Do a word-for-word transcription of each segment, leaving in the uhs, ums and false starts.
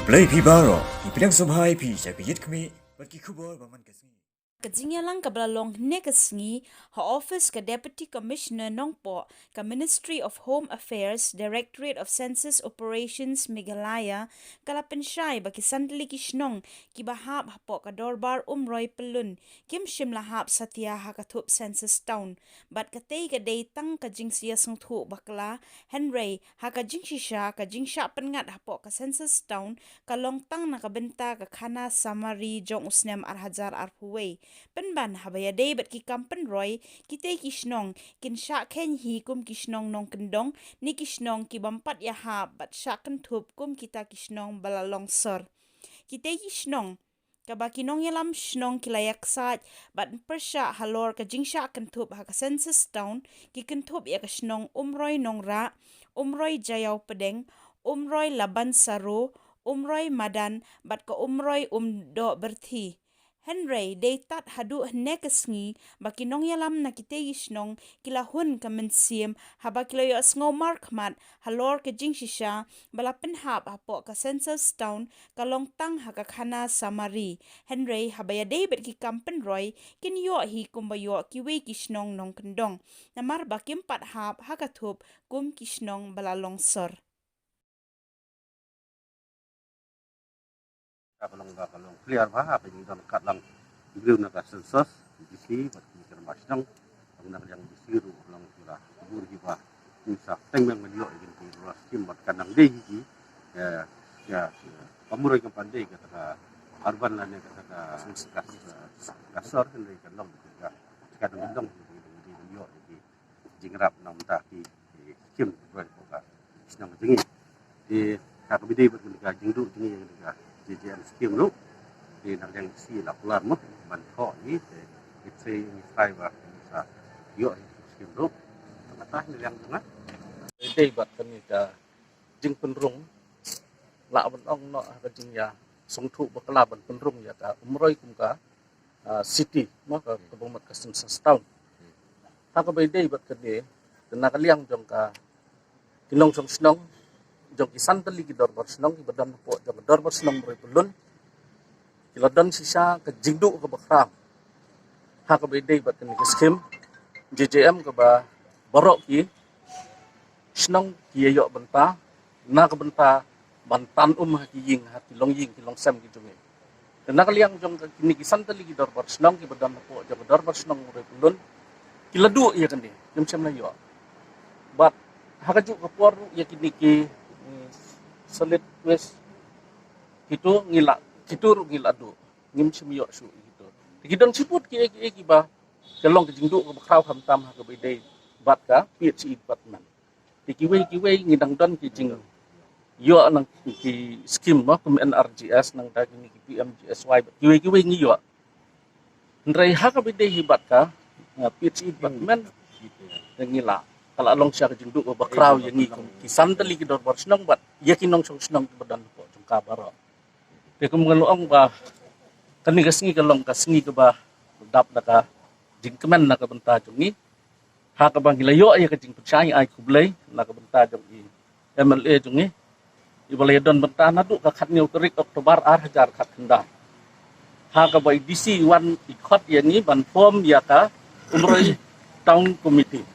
Blei phi baroh, ngi pdiang sngewbha ïa phi sha ka Ïit Khmih bad ki khubor ba man ka sngi. Ka jingïalang kaba la long hynne ka sngi ha office ka Deputy Commissioner Nongpoh ka Ministry of Home Affairs, Directorate of Census Operations Meghalaya, ka la pynshai ba ki san tylli ki shnong kiba hap hapoh ka dorbar Umroi Pyllun kim shym la hap satia ha ka thup Census Town. Bad katei ka dei tang ka jingïasngewthuh bakla, hynrei ha ka jingshisha ka jingshah pynngat hapoh ka Census Town ka long tang na ka bynta ka khana summary jong u snem ar hajar arphew wei. Pynban haba ïadei bad ki kam pynroi, kitei ki shnong kin shah kheiñ hi kum ki shnong nongkyndong ne ki shnong ki bym pat ïahap bad shah kynthup kum kita ki shnong ba la long sor. Kitei ki shnong kaba ki nongïalam shnong ki la ïaksaid bad pyrshah halor ka jingshah kynthup ha ka Census Town, ki kynthup ïa ka shnong Umroi Nongrah, Umroi Jaiaw Pdeng, Umroi Laban Saro, Umroi Madan bad ka Umroi Umdoh Byrthi. Hynrei dei tad haduh hynne ka sngi ba ki nongïalam na kitei ki shnong ki la hun ka mynsiem haba ki la ïohsngew markhmat halor ka jingshisha ba la pynhap hapoh ka Census Town ka long tang ha ka khana summary. Hynrei haba ïadei bad ki kam pynroi, kin ïoh hi kumba ïoh kiwei ki shnong nongkyndong, namar ba kim pat hap ha ka thup kum ki shnong ba la long sor. Ka long ba ka long clear ba ha ka jingdon kat lang briew na ka census, D C bad ki kyrpad shnong. Long na ka liang D C ruh long ki la bur hi ba ni sa teng meng ban ïoh ïa ki rural scheme bad ka nang dei hi ki, ïa, ïa, ka muroi ka pan dei kata ka urban lane kata ka, ka, ka sor, hynrei ka long ka, ka dang dong hi ki dang dei ban ïoh ïa ki jingrap na bynta ki, ki skim roi hapoh ka shnong jong ngi. Te ha kaba ïadei bad ka jingduh jong ngi ïa ka J J M skim ruh, te na ka liang D C la kular mo ban thoh ïa ngi, te ngi trai, ngi trai ba ngi sa ïoh ïa ka skim ruh. Te mynta na ka liang jong nga, ïadei bad kane ka jingpynrung, lah ban ong noh ha ka jingïasngewthuh bakla ban pynrung ïa ka Umroi kum ka, ah, city, mo, ka, kaba mut ka census town. Ha kaba ïadei bad kane, te na ka liang jong ka, ki nongshong shnong jong ki san tylli ki dorbar shnong kiba don hapoh jong ka dorbar shnong Umroi Pyllun, ki la don shisha ka jingduh kaba khraw ha kaba ïadei bad kane ka skim J J M kaba baroh ki shnong ki ïa ïoh bynta na ka bynta ban tan um ha ki ïing, ha ki longïing ki longsem ki jong ngi. Te na ka liang jong ka, kine ki san tylli ki dorbar shnong kiba don hapoh jong ka dorbar shnong Umroi Pyllun ki la duh ïa kane, kim shym la ïoh. Bad ha kajuh ka por ruh ïa kine ki, mm, solid waste kito ngi la, kito ruh ngi la duh, ngim shym ïoh shuh ïa kito. Te ki don shibun kiei kiei kiba ka long ka jingduh kaba khraw khamtam ha kaba ïadei bad ka P H E department. Te kiwei kiwei ngi dang don ki jingïoh na ki skim mo kum N R G S, nangta kine ki P M G S Y, kiwei kiwei ngi ïoh. Hynrei ha kaba ïadei hi bad ka, ah, P H E department, te ngi la, ka la long shisha ka jingduh kaba khraw ïa ngi kum ki san tylli ki dorbar shnong bad ïa ki nongshong shnong kiba don hapoh jong ka baroh. Te kum nga la ong ba kane ka sngi ka long ka sngi kaba dap da ka jingkmen na ka bynta jong ngi. Ha kaba ngi la ïoh ïa ka jingpynshai, ai khublei na ka bynta jong i M L A jong ngi, iba la ïadon bynta naduh ka khathynñiew tarik October ar hajar khatkhyndai. Ha kaba i D C i wan i khot ïa ngi ban form ïa ka Umroi Town Committee.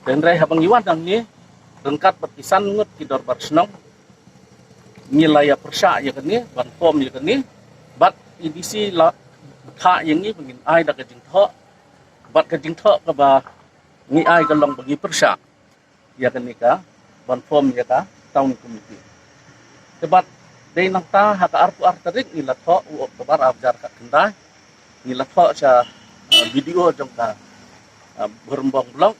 Te hynrei haba ngi wan hangne ryngkat bad ki san ngut ki dorbar shnong, ngi la ïa pyrshah ïa kane ban form ïa kane, bad i D C la bthah ïa ngi ba ngin ai da ka jingthoh, bad ka jingthoh kaba ngi ai ka long ba ngi pyrshah ïa kane ka ban form ïa ka town committee. Te bad dei nangta ha ka arphew ar tarik ngi la thoh u October ar hajar khatkhyndai, ngi la thoh sha, ah, B D O jong ka, ah, Bhoirymbong Block.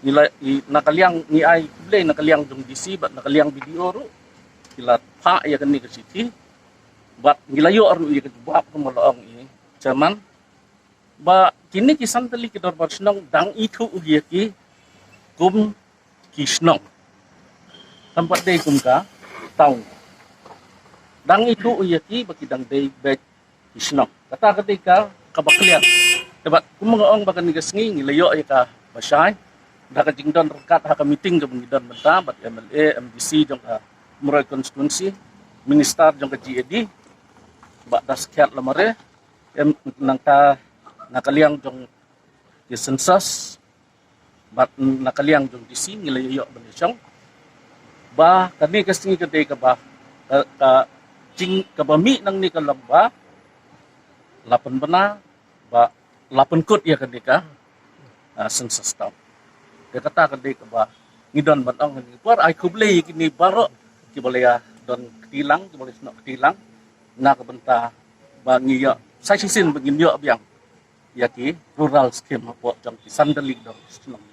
Ngi la, i, na ka liang ngi ai khublei na ka liang jong D C bad na ka liang B D O ruh, ki la phah ïa kane ka shithi bad ngi la ïoh ruh ïa ka jubab kumba la ong i chairman, ba kine ki san tylli ki dorbar shnong dang ithuh ïa ki kum ki shnong, tang pat dei kum ka town. Dang ithuh ïa ki ba ki dang dei beit ki shnong. Kata ka dei ka, kaba clear. Te bad kum nga ong ba kane ka sngi ngi la ïoh ïa kaba shai da ka jingdon ryngkat ha ka meeting kaba ngi don mynta bad M L A, M D C jong ka Umroi constituency. Minister jong ka G A D, Bah Daskhiat Lamare, em, nangta na ka liang jong ki census, bad na ka liang jong D C ngi la ïoh ban ïashong ba kane ka sngi ka dei kaba, ka, ka jing kaba mih nangne ka long ba la pynbna bad la pynkut ïa kane ka, ah, census town. Te kata ka dei kaba ngi don ban ong ha kane ka por. Ai khublei ïa kine baroh kiba la ïa don kti lang, kiba la ïa snoh kti lang na ka bynta ba ngi ïoh sa shisien ba ngin ïoh biang ïa ki rural scheme hapoh jong ki san tylli ki dong shnong.